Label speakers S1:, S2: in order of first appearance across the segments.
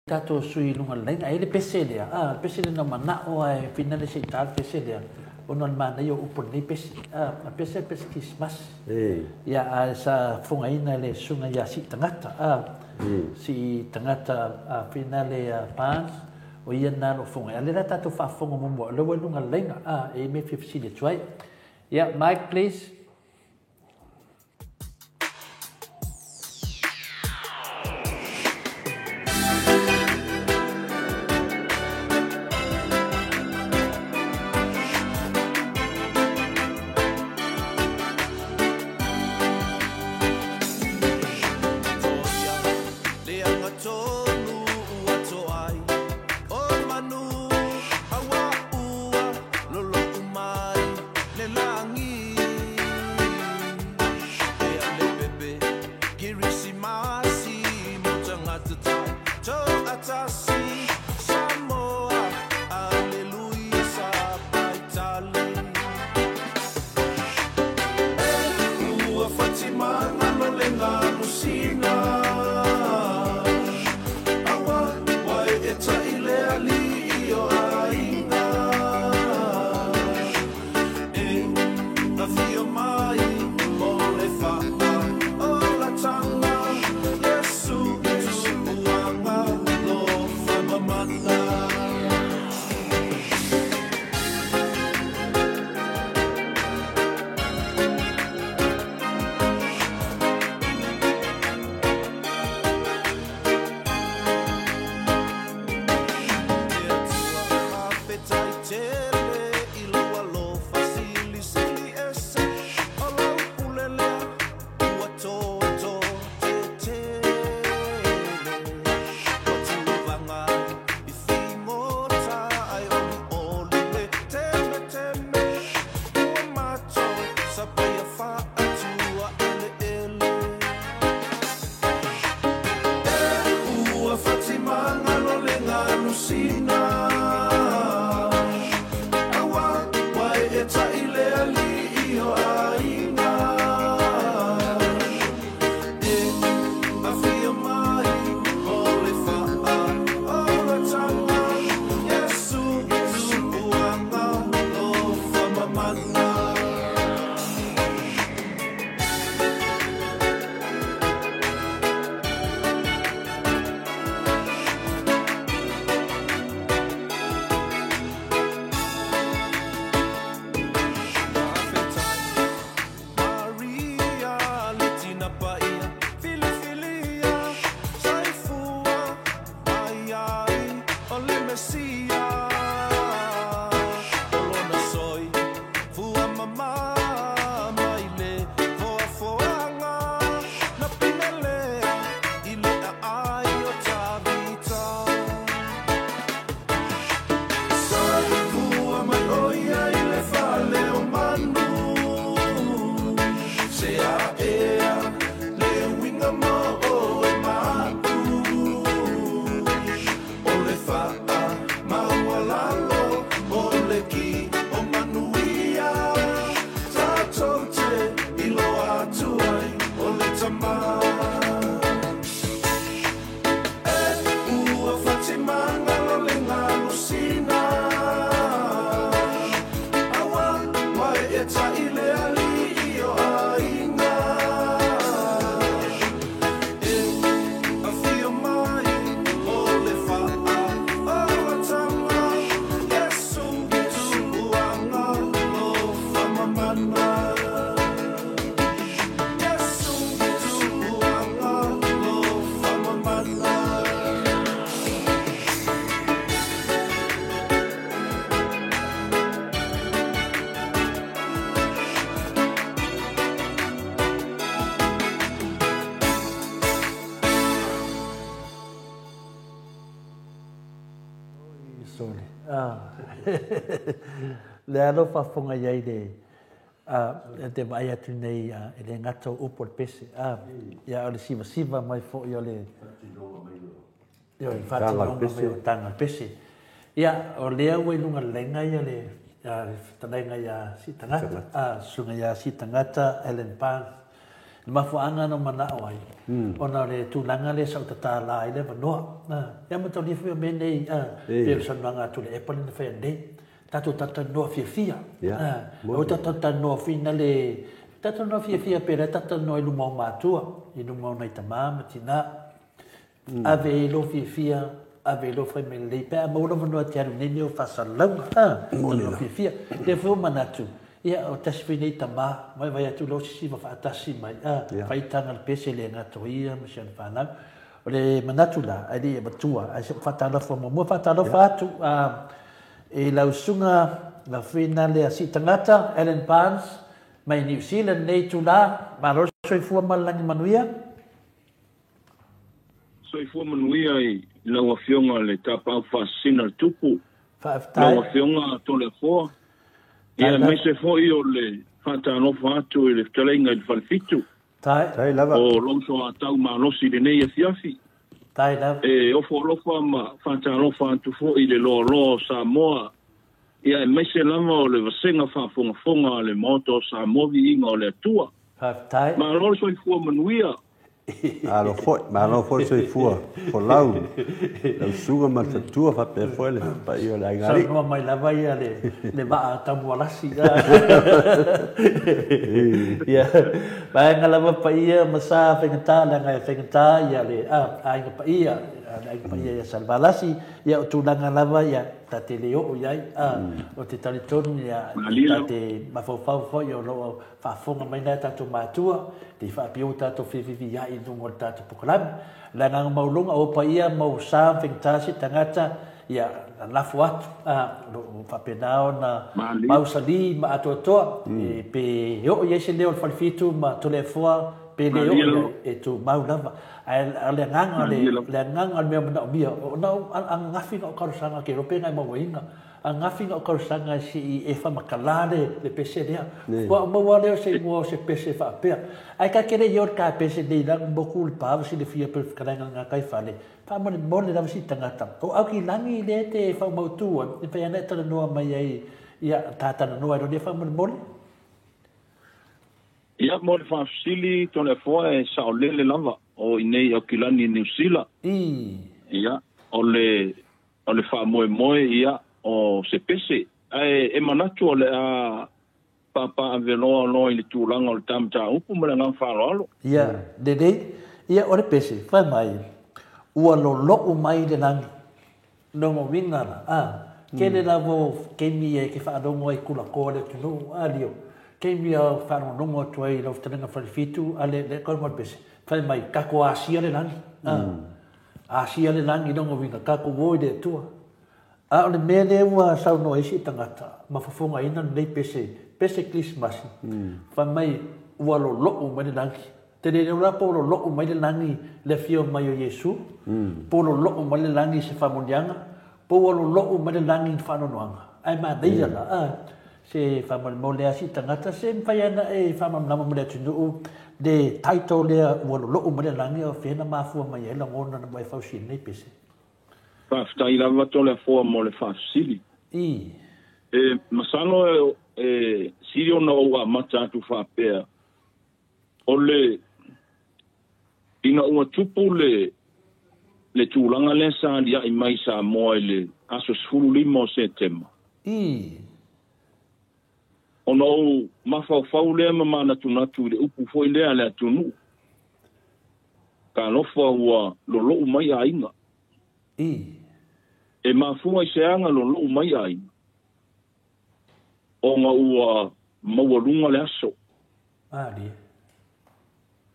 S1: Tatou sui i luga o le laina. E i ai le pese lea, a, le pese lea na manao lava e finale se i ta le pese lea, ona o le manaia o upu o lenei pese. A, o le pese o le pese Kerisimasi. Ia, ae sa fofogaina e le Susuga ia Siitagata, a, Siitagata Finale Barnes, o ia lena o lo o fofoga ai. A o lea o le a tatou faafofoga muamua, o lea ua i luga o le laina, a, e i ai mea e fia fesili atu ai. Ia, mic please. Sole. Ah. Lea lou faafofoga i ai le a te vaai atu nei e le gata o upu o le pese. A ia o le sivasiva mai foi o le Ioe, faatinoga mai o taga o le pese. Ia, o lea ua i luga o le laina ia le fetalaiga ia Siitagata, a, susuga ia Siitagata Allan Barnes. Le mafuaaga na ou manao ai, ona o le tulaga lea sa ou tatala ai le avanoa. Ia mataulia foi o mea nei, pei o le saunoaga a Tuilaepa lea na fai ananei, tatou talatalanoa fiafia. Aua tatou talatalanoa foi na le, talatalanoa fiafia pei o lea tatou talanoa i luma o matua, i luma o nai tama ma tina. Ave i lou fiafia, ave i lou fai mea lelei pe a maua lou avanoa e te alu i nei mea o faasalalauga, a, tau fiafia. Lea foi ua manatu, ia, o tasi foi nei tama, vaivai atu loa sisiva faatasi mai, a, faitaga le pese le gata o ia ma si ana fanau. O le manatu la, ae le i avatua, ae se i ou faatalofa muamua, faatalofa atu, a, i lau susuga Lafina lea Siitagata, Allan Barnes, mai Niu Sila i lenei itula, malo le soifua ma le lagi manuia.
S2: Soifua manuia i lau Afioga le Tapaau Faasisina le Tupu,
S1: Faafetai.
S2: lau Afioga Toleafoa, ia aemaise foi o le faatalofa atu i le fetalaiga i le Falefitu.
S1: Tai.
S3: Tai lava.
S2: O lou soatau malosi i lenei afiafi.
S1: Tai lava.
S2: E ofo alofa ma faatalofa atu foi i le loaloa o Samoa, ia aemaise lava o le vasega faafogafoga a le Maota o Samoa viiga o le Atua.
S1: Faafetai.
S2: Malo le soifua manuia.
S3: Malo foi, malo foi le soifua folau lau susuga ma le faletua faapea foi le paia o le aiga alii.
S1: Saunoa mai lava ia le vaa taumualasi. Ia, vaega lava paia ma sa faigata leaga e faigata ia le aiga paia, le aiga paia ia Salevalasi, ia o tulaga lava ia ta te le oo i ai. Ou te talitonu ia ta te mafaufau foi o lo o faafofoga mai nai a tatou matua, te i faapio tatou feviviai i luga o le tatou polokalame. O le agaga maualuga, o paia ma o sa ma faigata se tagata, ia lalafo atu, a, o lo o faapena ona mausali ma atoatoa, e, pe oo i ai se leo o le Falefitu ma Toleafoa, pe le oo i ai, e tumau lava. Ae o le agaga o le, le agaga o le mea manaomia, o na ou ananafi na ou talosaga ke iloa pe na e mauaina, Ananafi na ou talosaga se i e faamatala le pese lea. Faatoa ou maua lea o se igoa o se pese faapea. Ae ta te le i o i le ta pese nei lanu motu le pa ua silafia pei o le fetalaiga i le gataifale. Faamolemole lava si tagata. O Aukilagi lea e te faamautu ai, e mafai lava ona e talanoa mai ai, ia ta talanoa ai loa lea faamolemole.
S2: Ia, mo le faafesili, Toleafoa, e saolele lava o i inei i Aukilani i Niu Sila. Ia, o le O le faamoemoe ia o se pese, ae e manatu o le a paapaaveloa loa i le tulaga o le ta mataupu ma le agaga faaaloalo.
S1: Ia, lelei. Ia, o le pese, fai mai, ua lolo'u mai le lagi. Lona uiga la, a, tele lava o taimi ia e te faalogo ai i tulatoa o le atunuu, a lio, taimi ia e faalogologo atu ai i lau fetalaiga Falefitu, a le, le, le pese, fai mai, tatou asia le lagi, a. Asia le lagi i lona uiga, tatou o i le Atua. A o le mea lea ua saunoa ai si tagata ma fofogaina lenei pese, pese Kerisimasi, fai mai ua lolo'u mai le lagi. Te le iloa la po o lolo'u mai le lagi le afio mai o Iesu, po o lolo'u mai le lagi i se faamanuiaga, po ua lolo'u mai le lagi i ni faanoanoaga. Ae manaia la, a, se faamolemole lava si tagata, se mafai lava ona e faamalamalama mo le atunuu le title lea ua lolo'u mai le lagi, o fea na mafua mai ai lagona na ua e fausia nei pese?
S2: Faafetai lava Toleafoa mo le faafesili.
S1: I.
S2: E masalo e sili ona ou amata atu faapea, o le ina ua tupu le le tulaga lea sa alia'i mai i Samoa i le aso 15 o Setema.
S1: I.
S2: Ona ou mafaufau lea ma manatunatu i le upu foi lea a le atunuu, Talofa ua lolo'u mai aiga.
S1: I.
S2: E mafua i se aga lolo'u mai aiga, ona ua maualuga le aso.
S1: Malie.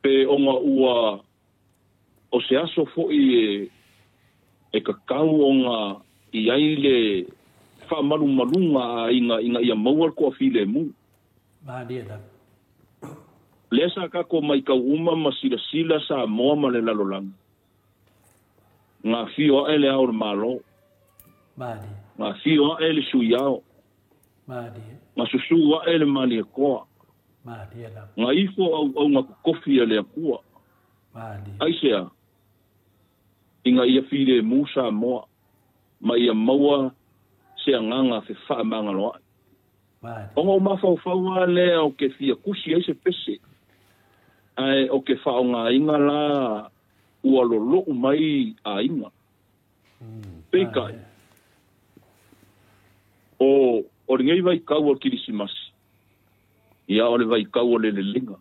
S2: Pe ona ua o se aso foi e e tatau ona i ai le faamalumaluga a aiga ina ia maua le toafilemu.
S1: Malie lava.
S2: Lea sa tatou maitau uma ma silasila Samoa ma le lalolagi, na afio ae le Ao o le Malo,
S1: Malie.
S2: na afio ae le Sui Ao,
S1: Malie.
S2: na susū ae le Malietoa,
S1: Malie lava.
S2: na ifo auauna totofi a le Atua.
S1: Malie.
S2: Aisea? Ina ia filemu Samoa ma ia maua se agaga fefaamagaloa'i.
S1: Malie.
S2: Ona ou mafaufau lava lea ou te fia tusi ai se pese. Ae o ke faaaogāina la ua lolo'u mai aiga. Peitai, o o lenei vaitau o le Kilisimasi, ia o le vaitau o le lelega.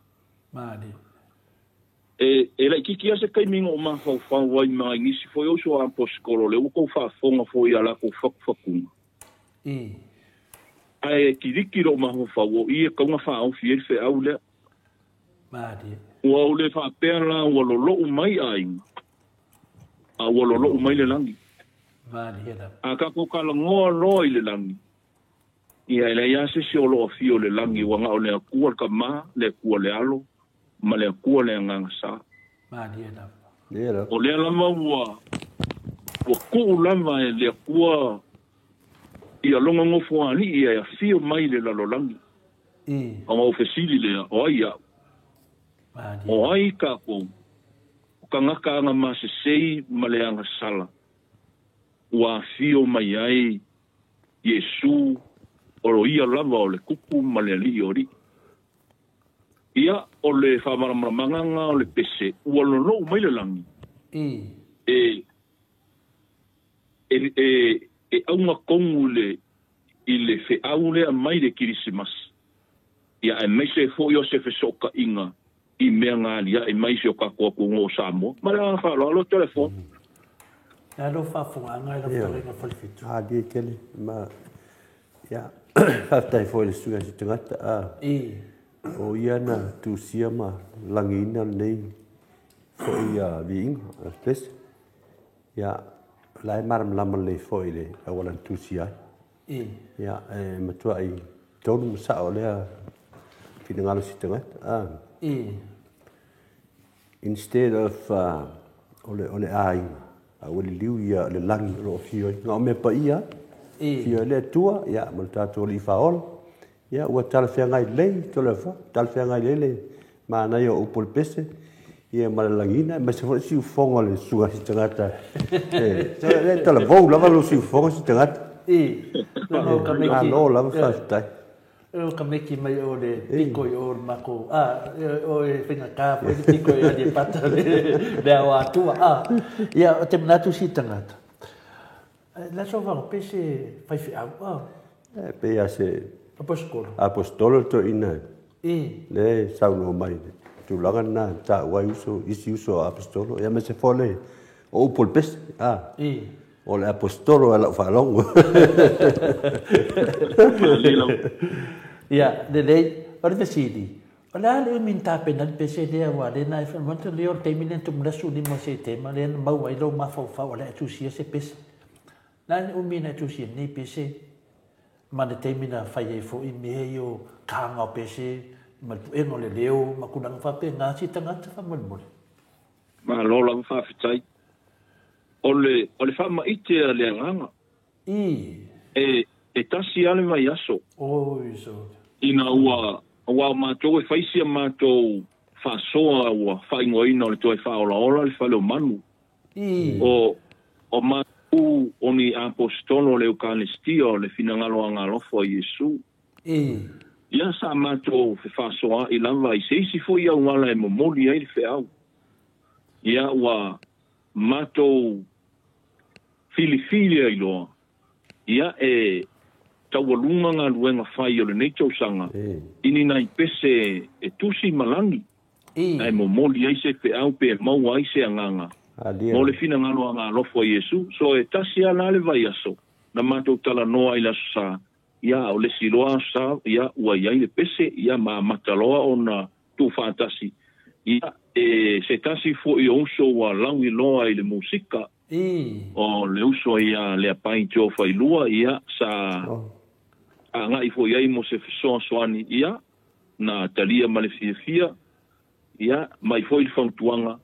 S2: E e laitiiti lava se taimi na ou mafaufau ai ma nisi foi o uso a aposetolo, lea ua tou faafofoga foi i a latou fatufatuga. Ae kiliki lou mafaufau o i e tatau ona faaofi ai le feau lea. Ua ou le faapea la ua lolo'u mai aiga, a ua lolo'u mai le lagi. A tatou talanoa loa i le lagi, ia e leai lava se isi o lo o afio i le lagi, ua na o le Atua le Tama, le Atua le Alo, ma le Atua le Agaga Sa. O lea lava ua ua tuu lava e le Atua ia lona nofoalii e afio mai i le lalolagi. Ona ou fesili lea, o ai au? O ai tatou? O tagata agamasesei ma le agasala ua afio mai ai Iesu, o ia lava o le Kupu ma le Alii o alii. Ia, o le faamalamalamaga lena o le pese ua lolou mai le lagi e e e e auga tonu i le i le feau lea mai le Kilisimasi, ia aemaise foi o se fesootaiga i mea na aliae mai i si o tatou atunuu o Samoa. Ma le agaga faaaloalo, telefoni.
S1: Alo faafofogaaga i lau fetalaiga Falefitu.
S3: Malie tele ma ia faafetai foi i le susuga i se tagata a o ia na tusia ma lagiina lenei foi viiga o le pese. Ia o la e malamalama lelei foi i le auala na tusia ai. Ia e matuai tonu ma sao lea finagalo o si tagata. Instead of o le o le aiga, a ua liliu ia le lagi o lo o afio ai. Na o mea paia lava, afio ai le Atua ia ma le tatou Alii Faaola. Ia ua talafeagai lelei Toleafoa, talafeagai lelei le manaia o upu o le pese ia ma le lagiina, aemaise foi le siufofoga o le susuga i se tagata. E le talavou lava lou siufofoga si tagata. Malo lava faafetai.
S1: O ka meki mai o le piko i o le makou, a, o e faigata foi le piko i Aleipata le ao atua, a. Ia, o te manatu si tagata, le aso faago pe se faifeau, a.
S3: E pei lava se
S1: Aposetolo.
S3: Aposetolo le toeaina lea e saunoa mai i le tulaga lena na taua ai uso, isi uso a Aposetolo, ia aemaise foi le o upu o le pese, a. O le Aposetolo a lau faalogo.
S1: Ia, lelei. O le fesili, o le a le umi na tapena ai le pese lea aua lea na e manatua o le taimi lea na tumu le 15 o Setema lea na maua ai lou mafaufau o le a e tusia se pese. O le a le umi na e tusia ai lenei pese ma le taimi na fai ai foi mea ia o taga o pese ma le puega o le leo ma tulaga faapena si tagata faamolemole?
S2: Malo lava faafetai. O le o le faamaite a le agaga. E e tasi lava le vaiaso.
S1: Oi so.
S2: Ina ua aua o matou e fai si a matou faasoa ua faaigoaina o le toe faaolaola le fale o manu. O o matou o ni Aposetolo o le Eukalestia o le finagalo agalofa o Iesu. Ia sa matou fefaasoaai lava i se isi foi auala e momoli ai le feau. Ia ua matou filifili ai loa, ia e taualuga galuega fai o lenei tausaga i ni nai pese e tusi ma lagi, ae momoli ai se feau pe maua ai se agaga mo le finagalo agalofa o Iesu. So e tasi lava la le vaiaso na matou talanoa ai i le Aso Sa, ia o le isi loa Aso Sa, ia ua i ai le pese, ia ma amata loa ona tuufaatasi, ia e se tasi foi o uso ua lauiloa i le musika, o le uso ia Leapai Joe Failua, ia sa agai foi ai mo se fesoasoani, ia na talia ma le fiafia, ia mai foi le fautuaga,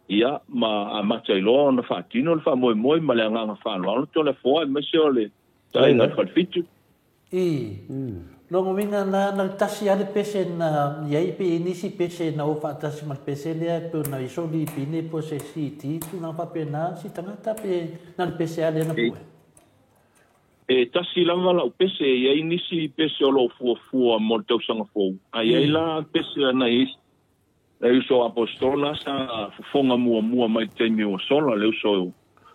S2: ia ma amata ai loa ona faatino le faamoemoe ma le agaga faaaloalo Toleafoa aemaise o le Taina i le Falefitu.
S1: I lona uiga na na le tasi lava le pese na i ai pe i ai nisi pese na o faatasi ma le pese lea pei ona i so lipine po o se CD tulaga faapena si tagata pe na le pese lava lea na pue?
S2: E tasi lava lau pese, e i ai nisi pese o lo o fuafua mo le tausaga fou, ae i ai la pese a nai isi. Le uso apostola sa fofoga muamua mai le taimi ua sola le uso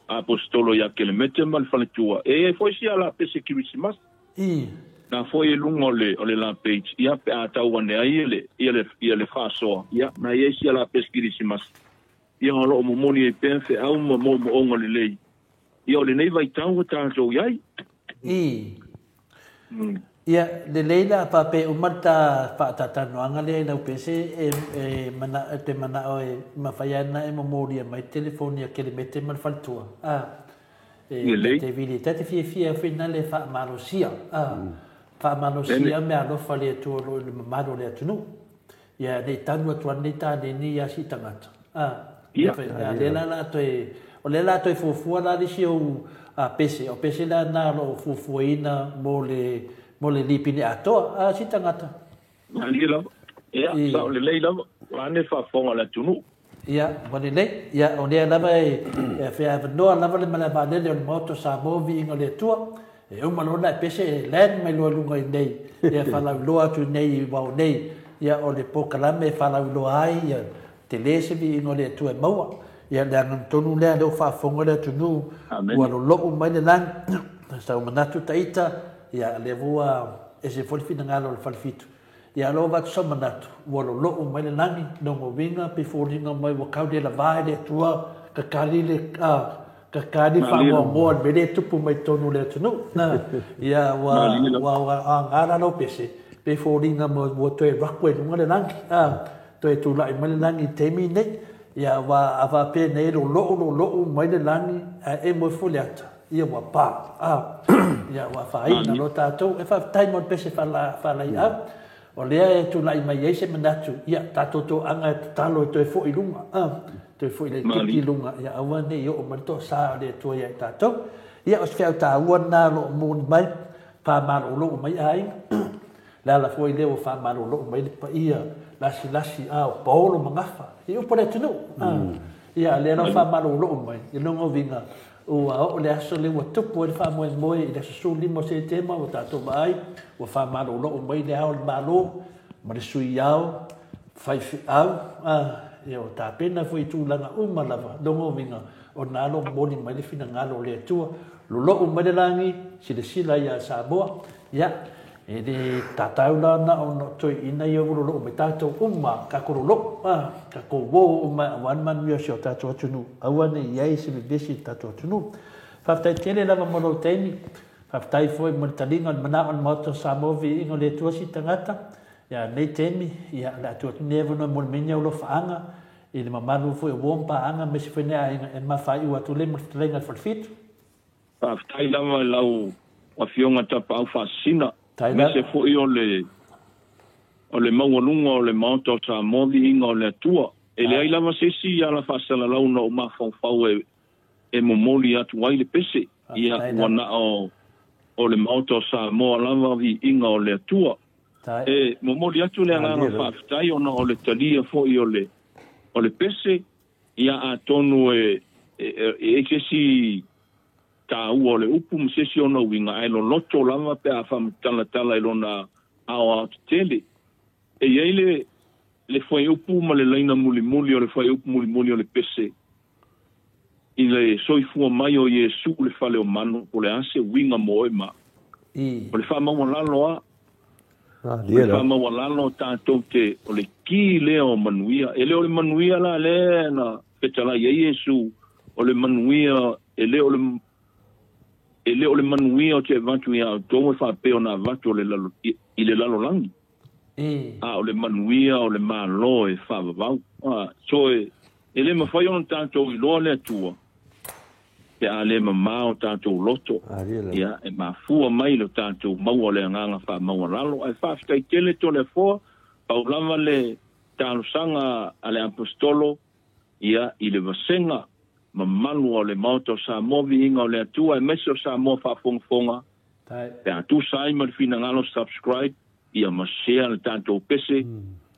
S2: aposetolo ia Kelemete ma le faletua. E i ai foi sia la pese Kirisimasi.
S1: I.
S2: Na foi e luga o le o le la page ia pe a tau ane ai le ia le ia le faasoa ia na i ai sia la pese Kirisimasi. Ia o lo o momoli ai pea feau ma moomooga lelei. Ia o lenei vaitau ua tatou i ai.
S1: I. Ia, lelei la faapea uma le ta faatatalanoaga lea i lau pese e, e, mana, e te manao e mafai ana e momolia mai telefoni a Kelemete ma le faletua. A, e,
S2: Lelei.
S1: ta te vili, ta te fiafia finale faamalosia. A, faamalosia me alofa le Atua o lo o i le mamalu o le atunuu. Ia, nei tanu atu ana nei tāneni ia si tagata. A,
S2: Ia.
S1: ia, lea la la toe, o lea la toe fuafua la le isi ou a, pese, o pese la na o lo o fuafuaina mo le, mo le lipine atoa, a, si tagata.
S2: Malie lava. Ia,
S1: I.
S2: sao lelei lava. Vaeane faafofoga a le atunuu.
S1: Ia, ua lelei. Ia, o lea lava e, e feavanoa lava le malae vaalele o le Maota o Samoa viiga o le Atua. E uma loa ona e pese e land mai loa i luga i inei, ia faalauiloa atu i inei i vao nei. Ia, o le polokalame e faalauiloa ai, ia, tele se viiga o le Atua e maua. Ia, le agaga tonu lea, lea ua faafofoga le atunuu,
S2: Amene.
S1: ua lolou mai le lagi. Sa ou manatu taita, ia, lea foi ua ese foi le finagalo o le Falefitu. Ia alo avatu sau manatu, ua lolou mai le lagi, lona uiga pe foliga mai ua kau le lava e le Atua, kakali le, a, kakali
S2: Malie lava.
S1: faamoamoa le mea lea e tupu mai totonu o le atunuu. Na, ia ua,
S2: Malie lava.
S1: ua, ua aoga la lau pese, pe foliga mai ua toe raku ai luga le lagi, a, toe tulai mai le lagi i le taimi nei. Ia ua, a faapea nei lolou lolou mai le lagi, ae emo ifo le ata, ia ua pa, a, ia ua afaina
S2: Malie.
S1: loa tatou. E faafetai mo le pese faalaiau. O lea e tulai mai ai se manatu, ia tatou toaga e tatalo e toe foi i luga, a, toe foi laitiiti i
S2: Malie.
S1: luga, ia aua ne i oo mai le toasa o le Atua ia i tatou. Ia o se feau taua lena o lo o moni mai, faamalolo mai aiga. Le ala foi lea ua faamalolo mai le paia lasilasi a o paolo ma gafa i upu a le atunuu. A, ia lea la ua
S2: Malie.
S1: faamalolo mai, i lona uiga, ua oo le aso lea ua tupu ai le faamoemoe i le aso 15 o Setema ua tatou vaai, ua faamalolo mai le ao o le Malo ma le sui ao, faifeau, a, ia ua tapena foi i tulaga uma lava, lona uiga, o na lo momoli mai le finagalo o le Atua, lolou mai le lagi, silasila ia Samoa, ia, e le tatau la na ona toeaiina ia ua lolou mai tatou uma, tatou lolou, a, tatou uo uma aua le manuia o si o tatou atunuu, aua ne i ai se vevesi i le tatou atunuu. Faafetai tele lava mo lou taimi, faafetai foi mo le taliga o le manao o le Maota o Samoa viiga o le Atua si tagata, ia nei taimi, ia o le a tuu atu nei avanoa mo le mea o alofaaga, i le mamalu foi o uo ma paaga, aemaise foi nei aiga e mafaiu atu le ma le fetalaiga i le Falefitu.
S2: Faafetai lava i lau afioga Tapaau Faasisina,
S1: Tai
S2: aemaise
S1: la.
S2: foi o le o le maualuga o le Maota o Samoa viiga o le Atua. E leai lava se isi ala faasalalau na ou mafaufau e e momoli atu ai le pese. Ia
S1: Faafetai
S2: ua
S1: lava.
S2: na o o le Maota o Samoa lava viiga o le Atua.
S1: Tai.
S2: E momoli atu le
S3: Malie
S2: agaga
S3: lava.
S2: faafetai ona o le talia foi o le o le pese, ia atonu e e e e se isi taua o le upu ma se isi ona uiga, ae loloto lava pe a faamatalatala i lona aoao tetele. E i ai le le fuaiupu ma le laina mulimuli o le fuaiupu mulimuli o le pese, i le soifua mai o Iesu le fale o manu, po o le a se uiga mo oe ma.
S1: I.
S2: O le faamaualalo a, o
S3: Malie
S2: le
S3: lava.
S2: faamaualalo tatou te, o le ki lea o manuia. E le o le manuia la lea na fetalai ai Iesu, o le manuia, e le o le e le o le manuia o te avatu ia outou e faapea ona avatu o le lalo, i, i le lalolagi.
S1: I.
S2: A o le manuia o le malo e faavavau. A, so e, e le mafai ona tatou iloa le Atua, pe a le mamā o tatou loto.
S3: Malie lava.
S2: Ia, e mafua mai le tatou maua o le agaga faamaualalo. Ae faafetai tele Toleafoa, pau lava le talosaga a le apostolo, ia, i le vasega mamalu o le Maota o Samoa viiga o le Atua, aemaise o Samoa faafogafoga,
S1: Tai.
S2: pe a tusa ai ma le finagalo subscribe, ia ma share le tatou pese,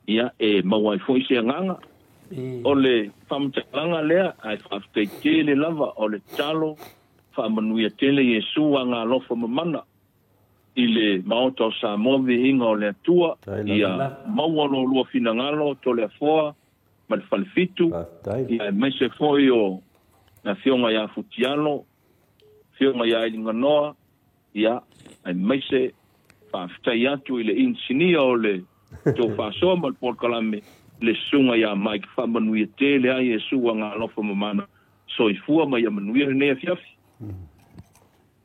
S2: ia, e maua ai foi se agaga.
S1: I.
S2: O le faamatalaga lea, ae faafetai tele lava o le talo, faamanuia tele Iesu agalofa mamana i le Maota o Samoa viiga o le Atua,
S3: Tai lava.
S2: ia maua lo lua finagalo Toleafoa, ma le Falefitu,
S3: Faafetai.
S2: ia aemaise foi o le Afioga ia Futialo, Afioga ia Ailiganoa, ia aemaise faafetai atu i le inisinia o le tou faasoa ma le polokalame, le Susuga ia Mike, faamanuia tele ai Iesu Agalofa Mamana, soifua ma ia manuia lenei afiafi.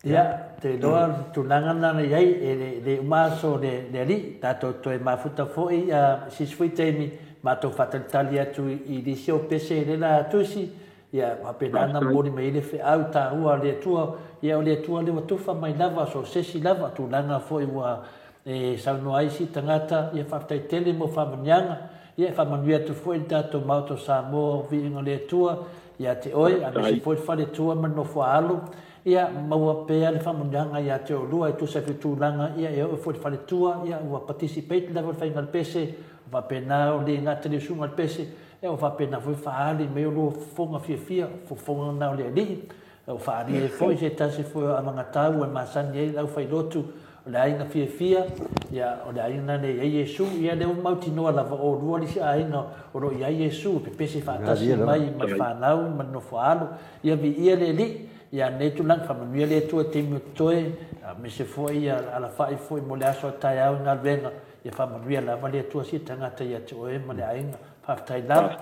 S1: Ia, te iloa le tulaga lena na i ai, e le, le uma aso o le, le Alii, tatou toe mafuta foi a se isi foi taimi, matou faatalitali atu i, i nisi o pese i lela tusi, ia, faapena ona momoli mai ai le feau taua a le Atua, ia o le Atua lea ua tufa mai lava, so o se isi lava, tulaga foi ua e saunoa ai isi tagata, ia faafetai tele mo faamanuiaga, ia e faamanuia atu foi i le tatou Maota o Samoa, viiga o le Atua ia te oe, aemaise foi le faletua ma le nofoaalo, ia maua pea le faamanuiaga ia te oulua e tusa ai foi i tulaga, ia e oo foi i le faletua, ia ua participate lava i le faiga o le pese, faapena o le gata i le usuga o le pese, ia ua faapena foi faaali mai o lua fofoga fiafia, fofoga na o le Alii, Ua faaalia ai foi se tasi foi o amagatau e masani ai le aufailotu, o le aiga fiafia, ia, o le aiga lena e i ai Iesu. Ia, lea ua mautinoa lava, o oulua le isi aiga o lo o i ai Iesu, e pepese faatasi mai ma le fanau ma le nofo a alo. Ia, viia le Alii, ia nei tulaga, faamanuia le Atua i taimi o totoe, aemaise foi ia alafai foi mo le aso a taeao i galuega. Ia faamanuia lava le Atua sia tagata ia te oe ma le aiga. Faafetai lava.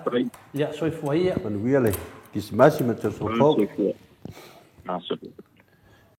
S1: Ia, soifua ia.
S3: Manuia le Kisimasi ma le tausaga fou.
S2: Soifua. Soifua.